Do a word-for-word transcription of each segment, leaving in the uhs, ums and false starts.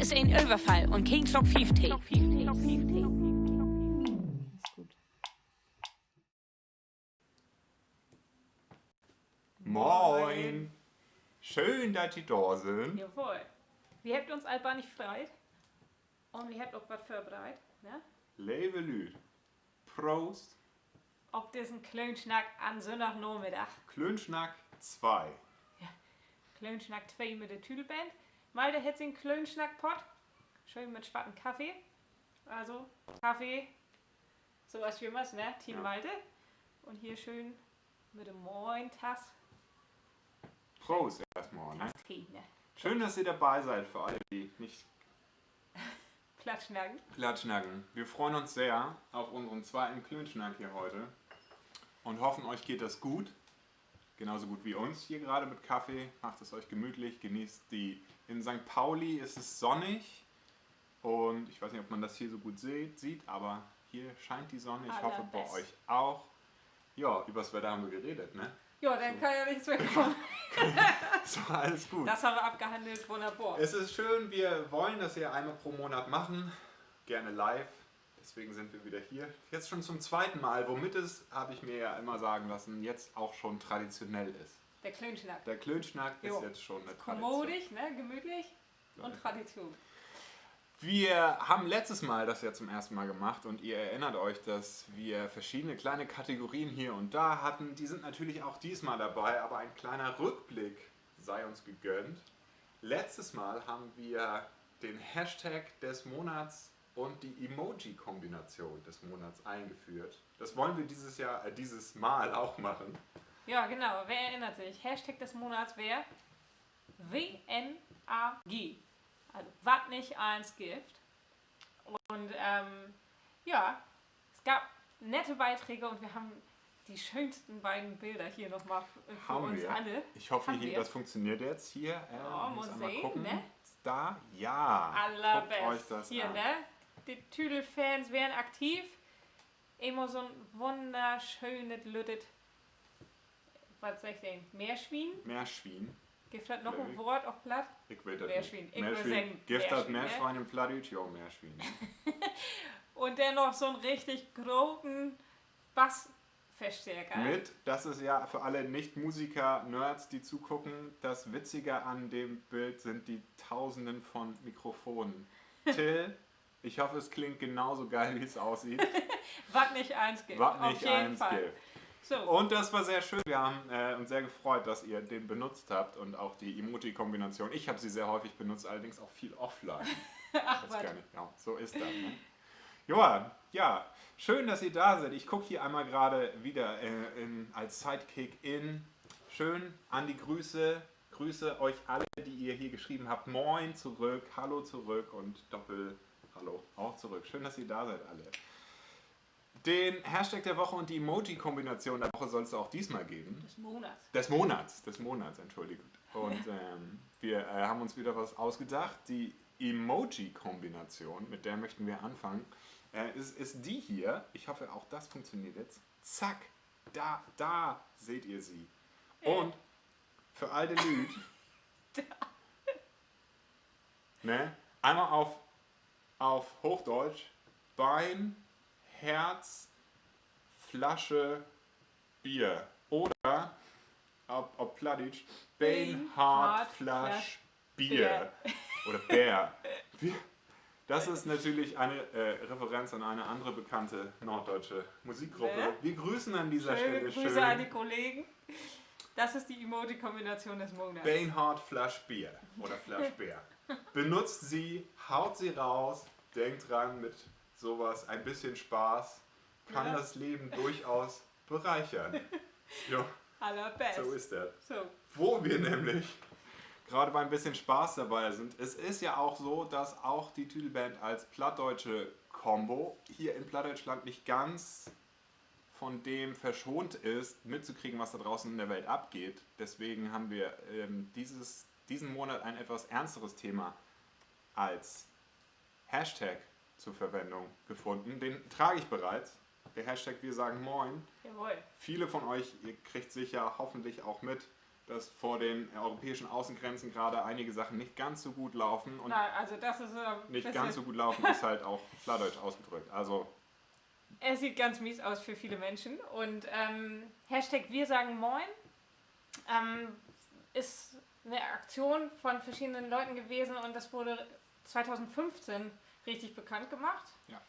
is en Överfall un keen Klock fief Tee. Moin. Schöön, dat ji dor sünd. Jawoll. Wi hebbt uns al bannig freit. Un wi hebbt ok wat vörbereit, ne? Leve Lüüd, Proost. Op dissen Klöönsnack an Sünndagnamiddag. Klöönsnack twee. Ja, Klöönsnack twee mit de Tüdelband. Malte hett sien Klöönsnackpott. Schöön mit swatten Kaffee. Also, Kaffee, so as jümmers, ne? Team Malte. Un hier schöön mit de Moin-Tass. Prost erstmal, ne? Tass Tee, ne? Schön, dass ihr dabei seid, für alle, die nicht Platt snacken. Platt snacken. Wir freuen uns sehr auf unseren zweiten Klöönsnack hier heute und hoffen, euch geht das gut. Genauso gut wie uns hier gerade mit Kaffee. Macht es euch gemütlich, genießt die. In Sankt Pauli ist es sonnig und ich weiß nicht, ob man das hier so gut seht, sieht, aber hier scheint die Sonne. Ich hoffe, bei euch auch. Ja, übers Wetter haben wir geredet, ne? Ja, denn kann ja nichts mehr kommen. So, alles gut. Das haben wir abgehandelt, wunderbar. Es ist schön, wir wollen das ja einmal pro Monat machen, gerne live. Deswegen sind wir wieder hier. Jetzt schon zum zweiten Mal, womit es, habe ich mir ja immer sagen lassen, jetzt auch schon traditionell ist. Der Klöönsnack. Der Klöönsnack ist jetzt schon eine Tradition. Kommodig, ne? Gemütlich. Und Tradition. Wir haben letztes Mal das ja zum ersten Mal gemacht und ihr erinnert euch, dass wir verschiedene kleine Kategorien hier und da hatten. Die sind natürlich auch diesmal dabei, aber ein kleiner Rückblick sei uns gegönnt. Letztes Mal haben wir den Hashtag des Monats und die Emoji-Kombination des Monats eingeführt. Das wollen wir dieses Jahr, äh, dieses Mal auch machen. Ja, genau. Wer erinnert sich? Hashtag des Monats wär W N A G. Also, wat nich allens gifft. Und, ähm, ja, es gab nette Beiträge und wir haben die schönsten beiden Bilder hier noch mal f-, für uns alle. Haben wir. Ich hoffe, hier, das funktioniert jetzt hier. Äh, ja, mal sehen, ne? Da, ja. Allerbest. Guckt euch das an. Hier, ne? Die Tüdelfans wären aktiv. Immer so 'n wunnerschönet lüttet, wat segg ik denn? Meerswien? Meerswien. Gifft dat noch en Woort op Platt? Ik weet dat nich. Meerswien. Ik würr seggen, gifft dat Meerswien, ne? Meerswien in Plattdüütsch? Jo, Meerswien. Un denn noch so 'n richtig groten Bassverstärker. Mit, das ist ja für alle Nicht-Musiker-Nerds, die zugucken, das Witzige an dem Bild sind die Tausenden von Mikrofonen. Till, ich hoffe, es klingt genauso geil, wie es aussieht. Wat nich allens gifft. Wat nich allens gifft. So. Und das war sehr schön. Wir haben, äh, uns sehr gefreut, dass ihr den benutzt habt und auch die Emoji-Kombination. Ich hab sie sehr häufig benutzt, allerdings auch viel offline. Ach, wat. Genau. So ist das, ne? Joa, ja. Schön, dass ihr da seid. Ich guck hier einmal gerade wieder, äh, in, als Sidekick in. Schön, Andi, Grüße. Grüße euch alle, die ihr hier geschrieben habt. Moin zurück, hallo zurück und Doppel-Hallo auch zurück. Schön, dass ihr da seid, alle. Den Hashtag der Woche und die Emoji-Kombination der Woche soll es auch diesmal geben. Des Monats. Des Monats, des Monats, entschuldigt. Und, ähm, wir, äh, haben uns wieder was ausgedacht. Die Emoji-Kombination, mit der möchten wir anfangen, äh, ist, ist die hier. Ich hoffe, auch das funktioniert jetzt. Zack, da, da seht ihr sie. Und für all die Lüüd, ne? Einmal auf, auf Hochdeutsch, Bein, Herz, Flasche, Bier. Oder auf, auf Plattdeutsch, Been, Hart, Flasch, Bier. Oder Bär. Wir, das ist natürlich eine, äh, Referenz an eine andere bekannte norddeutsche Musikgruppe. Ne? Wir grüßen an dieser Stelle schön. Schöne Grüße an die Kollegen. Das ist die Emoji-Kombination des Monats. Been, Hart, Flasch, Bier oder Flasch, Bär. Benutzt sie, haut sie raus, denkt dran, mit sowas ein bisschen Spaß kann das Leben durchaus bereichern. Ja. Allerbest. So ist das. So. Wo wir nämlich gerade bei ein bisschen Spaß dabei sind, es ist ja auch so, dass auch die Tüdelband als plattdeutsche Combo hier in Plattdeutschland nicht ganz von dem verschont ist, mitzukriegen, was da draußen in der Welt abgeht. Deswegen haben wir, ähm, dieses, diesen Monat ein etwas ernsteres Thema als Hashtag zur Verwendung gefunden. Den trage ich bereits. Der Hashtag Wir sagen Moin. Jawohl. Viele von euch, ihr kriegt sicher hoffentlich auch mit, dass vor den europäischen Außengrenzen gerade einige Sachen nicht ganz so gut laufen und Na, also das ist, äh, nicht ganz so gut laufen ist halt auch Plattdeutsch ausgedrückt. Also Es sieht ganz mies aus für viele Menschen. Und, ähm, Hashtag Wir sagen Moin, ähm, ist eine Aktion von verschiedenen Leuten gewesen und das wurde zweitausendfünfzehn richtig bekannt gemacht. Ja.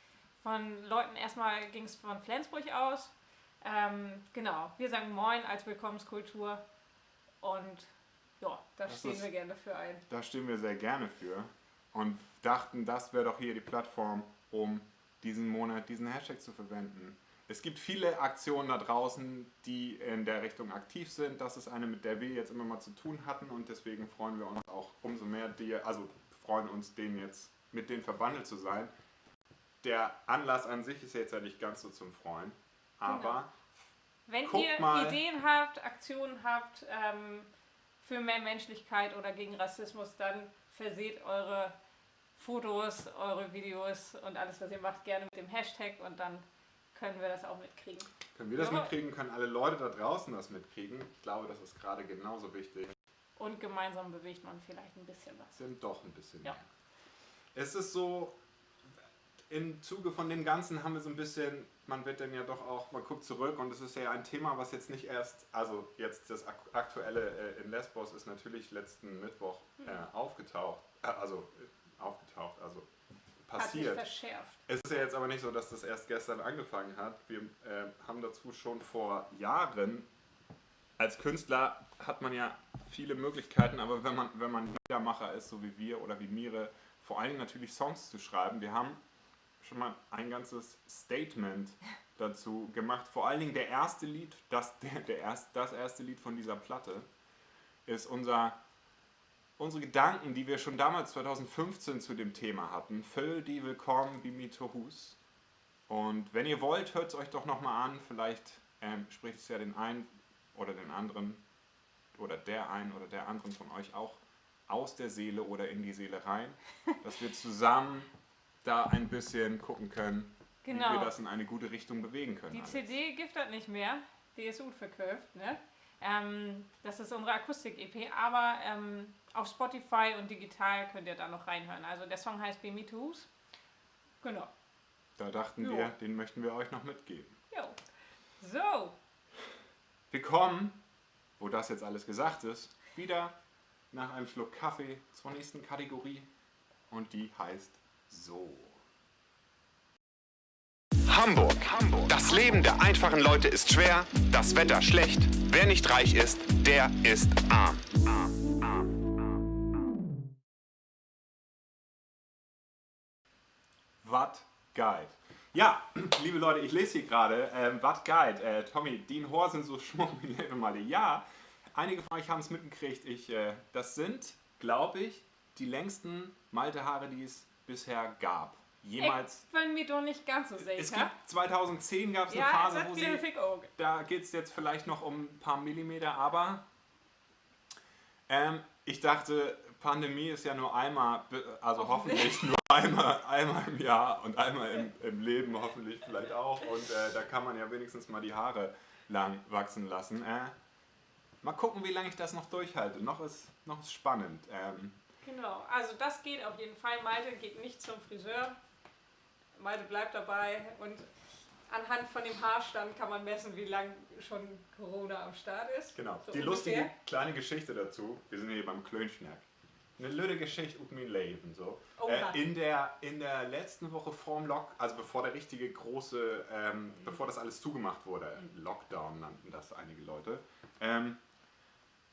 Von Leuten, erstmal ging's von Flensburg aus. Ähm, genau, wir sagen Moin als Willkommenskultur. Und ja, da Das stehen ist wir gerne für ein. Da stehen wir sehr gerne für und dachten, das wäre doch hier die Plattform, um diesen Monat diesen Hashtag zu verwenden. Es gibt viele Aktionen da draußen, die in der Richtung aktiv sind. Das ist eine, mit der wir jetzt immer mal zu tun hatten und deswegen freuen wir uns auch umso mehr, dir, also freuen uns, den jetzt, mit denen verbandelt zu sein. Der Anlass an sich ist jetzt ja nicht ganz so zum Freuen, Genau. aber Wenn guckt ihr mal. Ideen habt, Aktionen habt, ähm, für mehr Menschlichkeit oder gegen Rassismus, dann verseht eure Fotos, eure Videos und alles, was ihr macht, gerne mit dem Hashtag und dann können wir das auch mitkriegen. Können wir das Ja. mitkriegen, können alle Leute da draußen das mitkriegen. Ich glaube, das ist gerade genauso wichtig. Und gemeinsam bewegt man vielleicht ein bisschen was. Sind doch ein bisschen Ja. mehr. Es ist so, im Zuge von dem Ganzen haben wir so ein bisschen, man wird dann ja doch auch, man guckt zurück und es ist ja ein Thema, was jetzt nicht erst, also jetzt das ak-, aktuelle, äh, in Lesbos ist natürlich letzten Mittwoch, Mhm. äh, aufgetaucht, äh, also, äh, aufgetaucht, also Hat sich passiert. verschärft. Es ist ja jetzt aber nicht so, dass das erst gestern angefangen hat. Wir, äh, haben dazu schon vor Jahren, als Künstler hat man ja viele Möglichkeiten, aber wenn man, wenn man Liedermacher ist, so wie wir oder wie Mire, vor allen Dingen natürlich Songs zu schreiben. Wir haben schon mal ein ganzes Statement dazu gemacht. Vor allen Dingen der erste Lied, das, der, der erst, das erste Lied von dieser Platte ist unser, unsere Gedanken, die wir schon damals zweitausendfünfzehn zu dem Thema hatten. Völl di willkamen bi mi to Huus. Und wenn ihr wollt, hört's euch doch noch mal an. Vielleicht, ähm, spricht es ja den einen oder den anderen oder der einen oder der anderen von euch auch aus der Seele oder in die Seele rein, dass wir zusammen da ein bisschen gucken können, wie Genau. wir das in eine gute Richtung bewegen können, Die alles. C D gifft dat nich mehr. Die is utverköfft, ne? Ähm, das ist unsere Akustik-E P, aber, ähm, auf Spotify und digital könnt ihr da noch reinhören. Also der Song heißt Bi mi to Huus. Genau. Da dachten Jo. wir, den möchten wir euch noch mitgeben. Jo. So. Wir kommen, wo das jetzt alles gesagt ist, wieder nach einem Schluck Kaffee zur nächsten Kategorie. Und die heißt so. Hamburg. Das Leben der einfachen Leute ist schwer, das Wetter schlecht. Wer nicht reich ist, der ist arm. Wat geiht. Ja, liebe Leute, ich lese hier gerade, ähm, wat geiht. Äh, Tommy, dien Hoor sünd so smuck wie Leve Malte. Ja, einige von euch haben's mitgekriegt. Ich, äh, das sind, glaub ich, die längsten Malte-Haare, die es bisher gab. Jemals. Ich bin mir doch nicht ganz so sicher. Es gibt, zweitausendzehn gab's eine Ja, Phase, das wo sie, glaub ich auch. Da geht's jetzt vielleicht noch um ein paar Millimeter, aber Ähm, ich dachte, Pandemie ist ja nur einmal, be-, also Hoffentlich. hoffentlich nur einmal, einmal im Jahr und einmal im, im Leben hoffentlich vielleicht auch. Und, äh, da kann man ja wenigstens mal die Haare lang wachsen lassen. Äh, mal gucken, wie lange ich das noch durchhalte. Noch ist, noch ist spannend. Ähm, Genau, also das geht auf jeden Fall. Malte geht nicht zum Friseur. Malte bleibt dabei und anhand von dem Haarstand kann man messen, wie lang schon Corona am Start ist. Genau. So Die lustige ungefähr. kleine Geschichte dazu, wir sind ja hier beim Klönsnack. Eine lütte Geschichte ut mein Leben, so. Oh Äh, Mann. in der, in der letzten Woche vorm Lock-, also bevor der richtige große, ähm, Mhm. bevor das alles zugemacht wurde, Mhm. Lockdown nannten das einige Leute, ähm,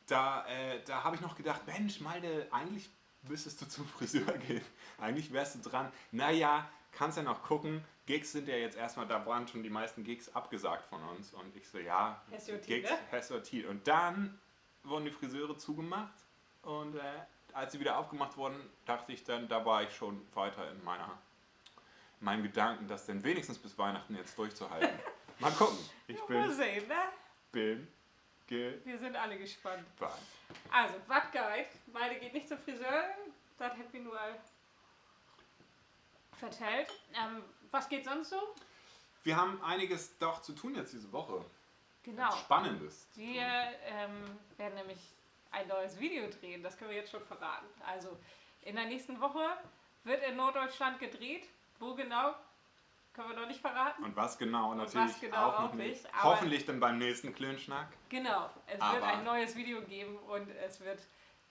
da, äh, da habe ich noch gedacht, Mensch, Malte, eigentlich müsstest du zum Friseur gehen. Eigentlich wärst du dran. Naja, kannst ja noch gucken. Gigs sind ja jetzt erstmal, da waren schon die meisten Gigs abgesagt von uns. Und ich so, ja, Hast du Gigs, Tiet, ne? hast du Tiet. Und dann wurden die Friseure zugemacht. Und, äh, als sie wieder aufgemacht wurden, dachte ich dann, da war ich schon weiter in meiner, meinem Gedanken, das denn wenigstens bis Weihnachten jetzt durchzuhalten. Mal gucken. Ich Ja, bin, mal sehen, ne? bin Wir sind alle gespannt. gespannt. Also, wat geiht? Malte geht nicht zum Friseur. Das haben wir nur vertellt. Ähm, was geht sonst so? Wir haben einiges doch zu tun jetzt diese Woche. Genau. Ganz Spannendes. Wir, ähm, werden nämlich ein neues Video drehen, das können wir jetzt schon verraten. Also in der nächsten Woche wird in Norddeutschland gedreht. Wo genau, können wir noch nicht verraten. Und was genau, und was natürlich genau auch noch nicht. Aber hoffentlich dann beim nächsten Klönsnack. Genau, es wird ein neues Video geben und es wird,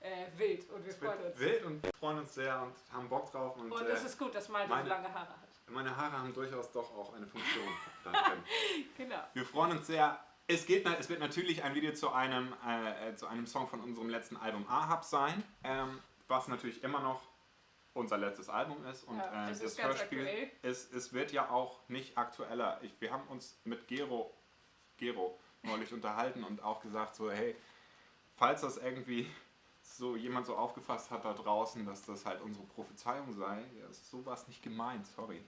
äh, wild und wir freuen uns. Es wird wild und wir freuen uns sehr und haben Bock drauf. Und, äh, es ist gut, dass Malte so lange Haare hat. Meine Haare haben durchaus doch auch eine Funktion da drin. Genau. Wir freuen uns sehr. Es geht, na-, es wird natürlich ein Video zu einem, äh, äh, zu einem Song von unserem letzten Album Ahab sein, ähm, was natürlich immer noch unser letztes Album ist. Und, äh, das Hörspiel ist, es wird ja auch nicht aktueller. Ich, wir haben uns mit Gero, Gero neulich unterhalten und auch gesagt so, hey, falls das irgendwie so jemand so aufgefasst hat da draußen, dass das halt unsere Prophezeiung sei, ja, ist sowas nicht gemeint, sorry.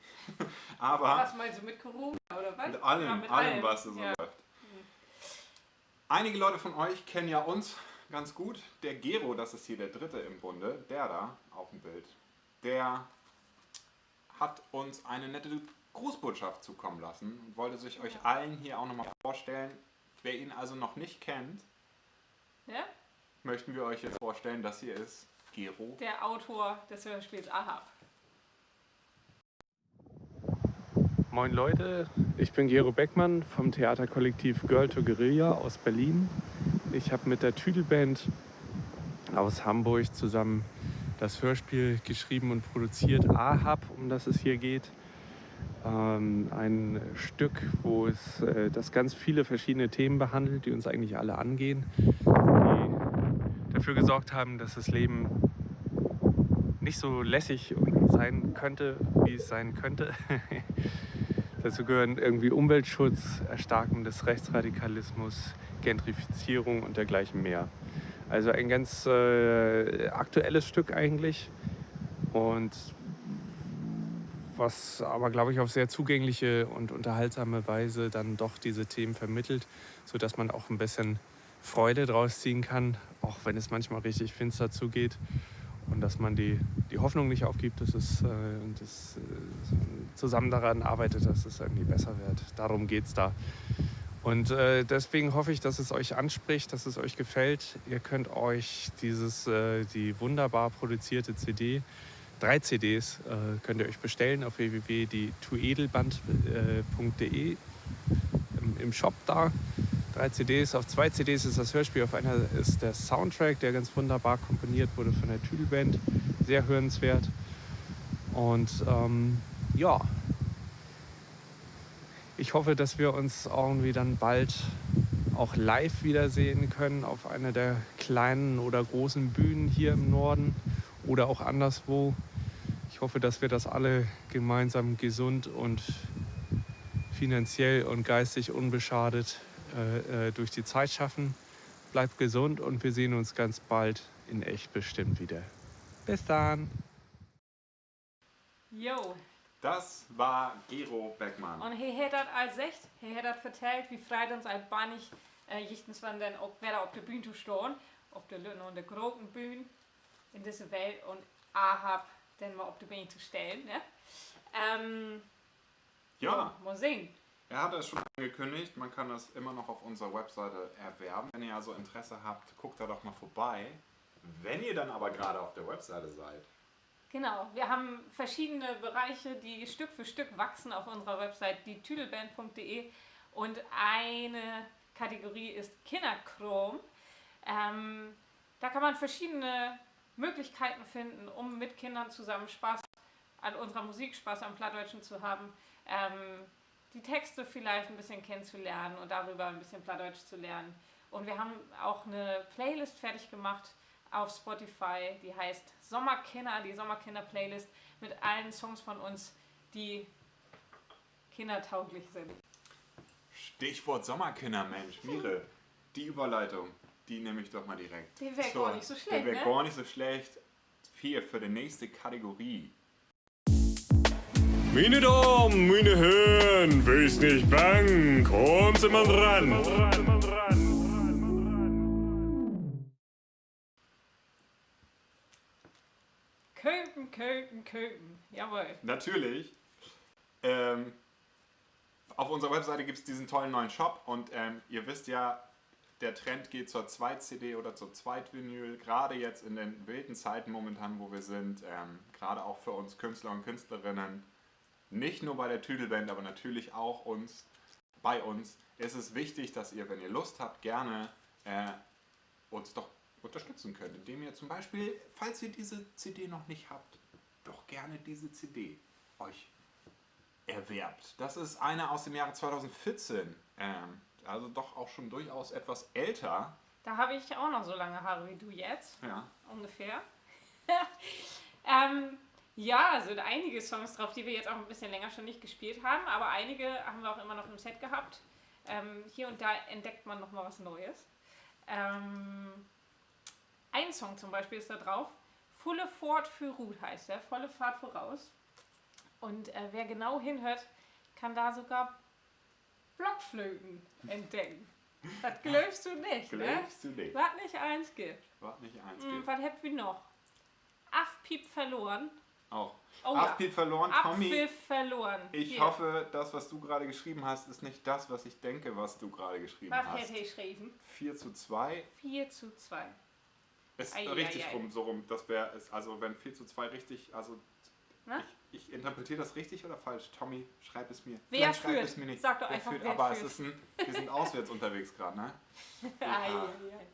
Aber was meinst du, mit Corona oder was? Mit allem, ja, mit allem, was da so läuft. Einige Leute von euch kennen ja uns ganz gut. Der Gero, das ist hier der Dritte im Bunde, der da auf dem Bild, der hat uns eine nette Grußbotschaft zukommen lassen und wollte sich euch allen hier auch nochmal vorstellen. Wer ihn also noch nicht kennt, möchten wir euch jetzt vorstellen, das hier ist Gero. Der Autor des Hörspiels Ahab. Moin Leute, ich bin Gero Beckmann vom Theaterkollektiv Girl to Guerilla aus Berlin. Ich hab mit der Tüdelband aus Hamburg zusammen das Hörspiel geschrieben und produziert, Ahab, um das es hier geht. Ähm, ein Stück, wo es, äh, das ganz viele verschiedene Themen behandelt, die uns eigentlich alle angehen, die dafür gesorgt haben, dass das Leben nicht so lässig sein könnte, wie es sein könnte. Dazu gehören irgendwie Umweltschutz, Erstarken des Rechtsradikalismus, Gentrifizierung und dergleichen mehr. Also ein ganz, äh, aktuelles Stück eigentlich. Und was aber, glaub ich, auf sehr zugängliche und unterhaltsame Weise dann doch diese Themen vermittelt, sodass man auch ein bisschen Freude draus ziehen kann, auch wenn es manchmal richtig finster zugeht. Und dass man die, die Hoffnung nicht aufgibt, dass es, äh, und das, äh, zusammen daran arbeitet, dass es irgendwie besser wird. Darum geht's da. Und, äh, deswegen hoffe ich, dass es euch anspricht, dass es euch gefällt. Ihr könnt euch dieses, äh, die wunderbar produzierte C D, drei C Ds, äh, könnt ihr euch bestellen auf w w w die tuedelband, äh, Punkt d e. Im, im Shop da. Drei C Ds, auf zwei C Ds ist das Hörspiel, auf einer ist der Soundtrack, der ganz wunderbar komponiert wurde von der Tüdelband. Sehr hörenswert. Und, ähm, ja, ich hoffe, dass wir uns irgendwie dann bald auch live wiedersehen können auf einer der kleinen oder großen Bühnen hier im Norden oder auch anderswo. Ich hoffe, dass wir das alle gemeinsam gesund und finanziell und geistig unbeschadet, äh, äh, durch die Zeit schaffen. Bleibt gesund und wir sehen uns ganz bald in echt bestimmt wieder. Bis dann! Jo. Das war Gero Beckmann. Un he hett dat al seggt, he hett dat vertellt, wi freit uns al bannig, äh, jichtenswann denn ok wedder op de Bühn to stahn, op de lütten un de groten Bühn in disse Welt un Ahab denn mal op de Been to stellen, ne? Ähm, ja, mal sehn. Er hat es schon angekündigt, man kann das immer noch auf unserer Webseite erwerben. Wenn ihr also Interesse habt, guckt da doch mal vorbei. Wenn ihr dann aber gerade auf der Webseite seid, Genau, wir haben verschiedene Bereiche, die Stück für Stück wachsen auf unserer Website die tüdelband punkt d e. Und eine Kategorie ist Kinnerkraam. Ähm, da kann man verschiedene Möglichkeiten finden, um mit Kindern zusammen Spaß an unserer Musik, Spaß am Plattdeutschen zu haben, ähm, die Texte vielleicht ein bisschen kennenzulernen und darüber ein bisschen Plattdeutsch zu lernen. Und wir haben auch eine Playlist fertig gemacht auf Spotify, die heißt Sommerkinner, die Sommerkinner-Playlist mit allen Songs von uns, die kindertauglich sind. Stichwort Sommerkinner, Mensch, Mire, die Überleitung, die nehme ich doch mal direkt. Die wär gar nicht so schlecht, ne? Die wär gar nicht so schlecht. Hier für die nächste Kategorie. Miene Damen, miene Herren, weest nich bang, kaamt Se man ran. Köpen, köpen, köpen. Jawohl. Natürlich. Ähm, auf unserer Webseite gibt's diesen tollen neuen Shop und, ähm, ihr wisst ja, der Trend geht zur Zweit-C D oder zur Zweitvinyl. Gerade jetzt in den wilden Zeiten momentan, wo wir sind, ähm, gerade auch für uns Künstler und Künstlerinnen, nicht nur bei der Tüdelband, aber natürlich auch uns, bei uns, ist es wichtig, dass ihr, wenn ihr Lust habt, gerne, äh, uns doch unterstützen könnt, indem ihr zum Beispiel, falls ihr diese C D noch nicht habt, doch gerne diese C D euch erwerbt. Das ist eine aus dem Jahre zweitausendvierzehn, ähm, also doch auch schon durchaus etwas älter. Da habe ich auch noch so lange Haare wie du jetzt. Ja. Ungefähr. Ähm, ja, sind einige Songs drauf, die wir jetzt auch ein bisschen länger schon nicht gespielt haben, aber einige haben wir auch immer noch im Set gehabt. Ähm, hier und da entdeckt man noch mal was Neues. Ähm, ein Song zum Beispiel ist da drauf, Vulle Fohrt vörut heißt der, Volle Fahrt voraus. Und, äh, wer genau hinhört, kann da sogar Blockflöten entdecken. Dat glöövst du nich, ne? Glöövst du nich. Wat nich allens gifft. Wat nich allens gifft. Hm, wat hebbt wi noch? Afpiep verloren. Auch. Oh ja. Afpiep verloren, Tommy. Abpfiff verloren. Ich hoffe, das, was du gerade geschrieben hast, ist nicht das, was ich denke, was du gerade geschrieben hast. Wat hett he schreven? Vier zu zwei. Vier zu zwei. Ist richtig rum, so rum. Das wär, ist, also wenn vier zu zwei richtig, also ich, ich interpretiere das richtig oder falsch? Tommy, schreib es mir. Vielleicht schreibt es mir nicht. Wer führt? Sagt doch einfach, wer führt. Aber es ist ein, wir sind auswärts unterwegs gerade, ne? Ei, ei, ei.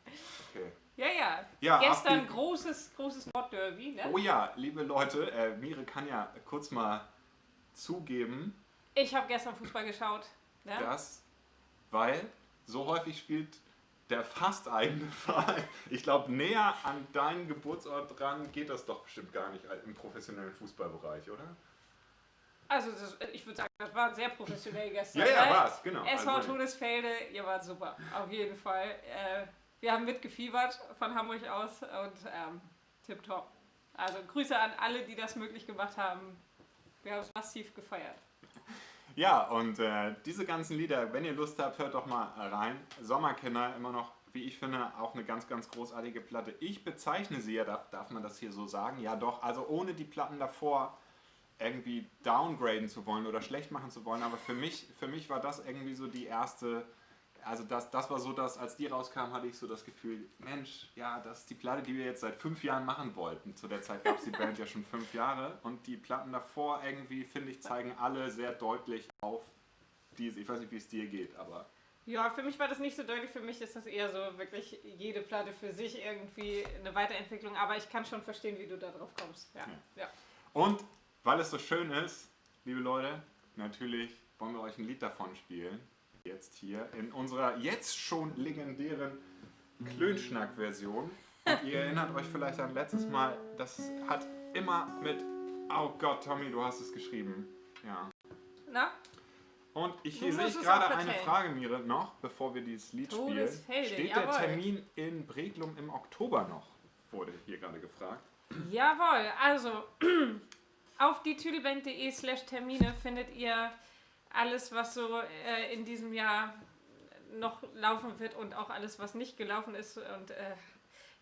Okay. Ja, ja. Ja, gestern großes, großes Nordderby, ne? Oh ja, liebe Leute, äh, Mire kann ja kurz mal zugeben, ich hab gestern Fußball geschaut, ne? Das, weil so häufig spielt der fast eigene Verein. Ich glaub, näher an deinen Geburtsort dran geht das doch bestimmt gar nicht im professionellen Fußballbereich, oder? Also, das, ich würd sagen, das war sehr professionell gestern, ne? Ja, ja, war's, genau. S V Todesfelde, ihr wart super, auf jeden Fall. Äh, wir haben mitgefiebert von Hamburg aus und, ähm, tipptopp. Also Grüße an alle, die das möglich gemacht haben. Wir haben es massiv gefeiert. Ja, und, äh, diese ganzen Lieder, wenn ihr Lust habt, hört doch mal rein. Sommerkinder, immer noch, wie ich finde, auch eine ganz, ganz großartige Platte. Ich bezeichne sie ja, darf, darf man das hier so sagen? Ja, doch, also ohne die Platten davor irgendwie downgraden zu wollen oder schlecht machen zu wollen, aber für mich, für mich war das irgendwie so die erste, also das, das war so das, als die rauskam, hatte ich so das Gefühl, Mensch, ja, das ist die Platte, die wir jetzt seit fünf Jahren machen wollten. Zu der Zeit gab's die Band ja schon fünf Jahre und die Platten davor irgendwie, finde ich, zeigen alle sehr deutlich auf diese, ich weiß nicht, wie es dir geht, aber Ja, für mich war das nicht so deutlich. Für mich ist das eher so wirklich jede Platte für sich irgendwie eine Weiterentwicklung. Aber ich kann schon verstehen, wie du da drauf kommst. Ja. Ja. Ja. Und weil es so schön ist, liebe Leute, natürlich wollen wir euch ein Lied davon spielen. Jetzt hier in unserer jetzt schon legendären Klönschnack-Version. Und ihr erinnert euch vielleicht an letztes Mal, das hat immer mit, oh Gott, Tommy, du hast es geschrieben. Ja. Na? Und ich, hier sehe ich gerade eine Frage, Mire, noch, bevor wir dieses Lied spielen. Todesfelde, jawohl. Steht der Termin in Breklum im Oktober noch? Wurde hier gerade gefragt. Jawohl, also auf die tüdelband punkt de slash Termine findet ihr alles, was so, äh, in diesem Jahr noch laufen wird und auch alles, was nicht gelaufen ist. Und, äh,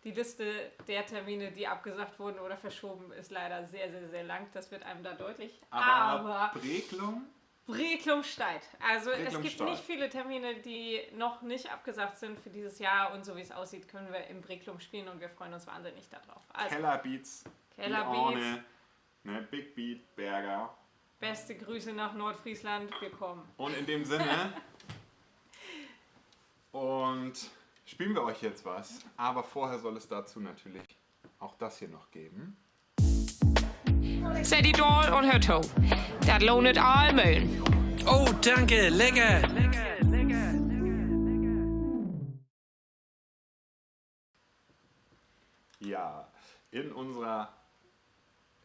die Liste der Termine, die abgesagt wurden oder verschoben, ist leider sehr, sehr, sehr lang. Das wird einem da deutlich. Aber Breklum? Breklum steht. Also es gibt nicht viele Termine, die noch nicht abgesagt sind für dieses Jahr. Und so wie es aussieht, können wir in Breklum spielen und wir freuen uns wahnsinnig da drauf. Also, Keller Beats, Keller Beats. Ne, Big Beat, Berger. Beste Grüße nach Nordfriesland, wir kommen. Und in dem Sinne, und spielen wir euch jetzt was, aber vorher soll es dazu natürlich auch das hier noch geben. Sett di daal un höör to. Dat löönt all Möhlen. Oh, danke, lecker. Ja, in unserer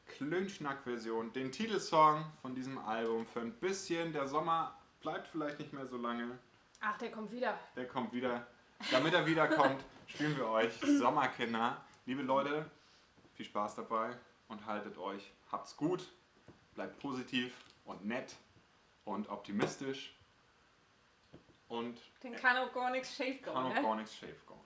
Klönschnack-Version, den Titelsong von diesem Album für ein bisschen. Der Sommer bleibt vielleicht nicht mehr so lange. Ach, der kommt wieder. Der kommt wieder. Damit er wiederkommt, spielen wir euch Sommerkinder. Liebe Leute, viel Spaß dabei und haltet euch, habt's gut, bleibt positiv und nett und optimistisch. Und denn kann ok gor nix scheef gahn, ne? Kann ok gor nix scheef gahn.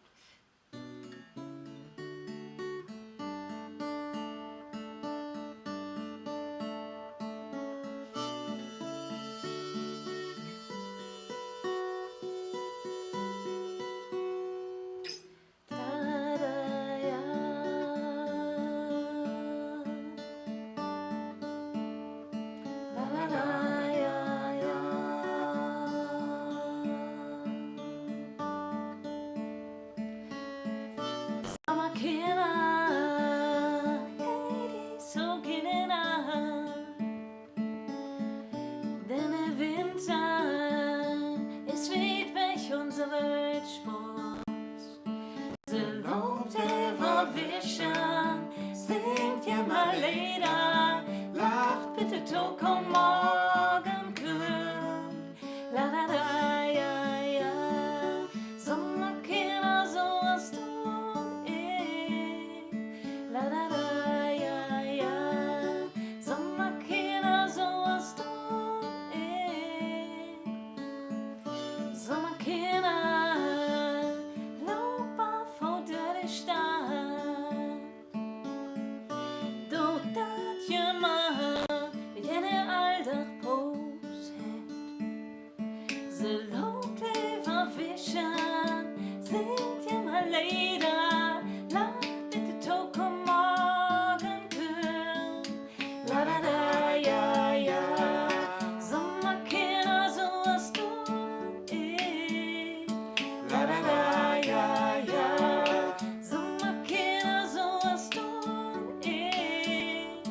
Wischen, singt jümmer Leder, lacht bitte to, kamen morgen Küll. La, la, la, ja, ja, Sommerkinner, so as du un ik. La, la, la, ja, ja, Sommerkinner, so as du un ik. Sommerkinner, loop af un dör de Stadt. Doot dat jümmer, wenn de Alldag Paus hett. Se loopt lever wischen, singt jümmer Leder, lacht bitte to, kamen morgen Küll. La, la, la, ja, ja, Sommerkinner, so as du un ik. La, la, la, ja, ja, Sommerkinner, so as du un ik.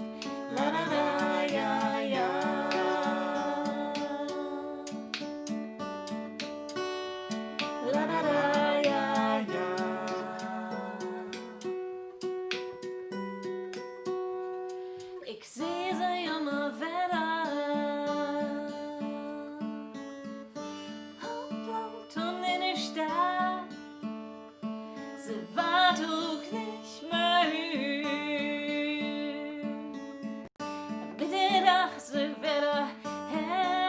La, la, la, ja, ja. La, la, la, ja, ja. Ik seh se jümmer wedder, op 't Land un in de Stadt. Se warrt ok nich mööd, bit de Dag se wedder hett.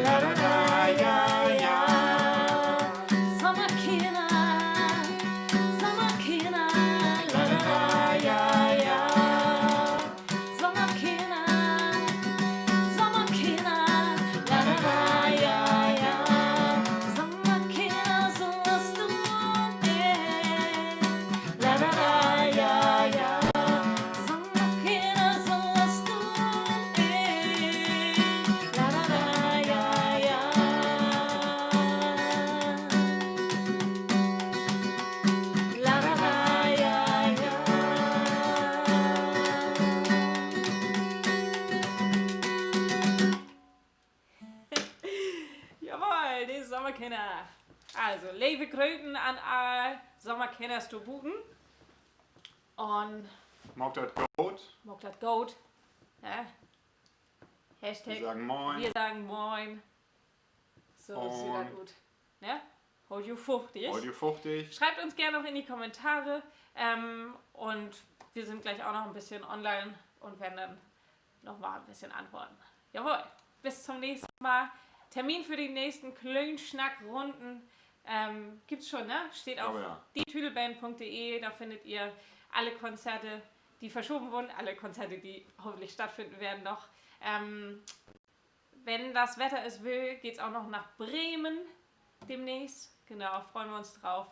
La, la, la, ja, ja. Sommerkinner, Sommerkinner, la, la, la, ja, ja. Sommerkinner, Sommerkinner, la, la, la, ja, ja. Sommerkinner, so as du un ik. La, la, la, ja, ja. Sommerkinner, so as du un ik. La, la, la, ja, ja. La, la, la, ja, ja. Jawoll, de Sommerkinner. Also, leve Gröten an all Sommerkinners dor buten. Un maakt dat goot. Maakt dat goot. Ja. Hashtag wi sagen moin. Wi sagen moin. So süht dat ut. Ne? Hoolt jo fuchtig. Hoolt jo fuchtig. Schreibt uns gerne noch in die Kommentare. Ähm, und wir sind gleich auch noch ein bisschen online und werden dann noch mal ein bisschen antworten. Jawohl. Bis zum nächsten Mal. Termin für die nächsten Klöönsnackrunden, ähm, gibt's schon, ne? Steht auf dietüdelband punkt de. Da findet ihr alle Konzerte, die verschoben wurden, alle Konzerte, die hoffentlich stattfinden werden noch. Ähm, wenn das Wetter es will, geht's auch noch nach Bremen demnächst. Genau, freuen wir uns drauf.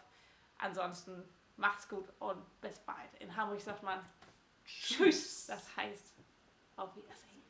Ansonsten macht's gut und bis bald. In Hamburg sagt man Tschüss. Tschüss. Das heißt, auf Wiedersehen.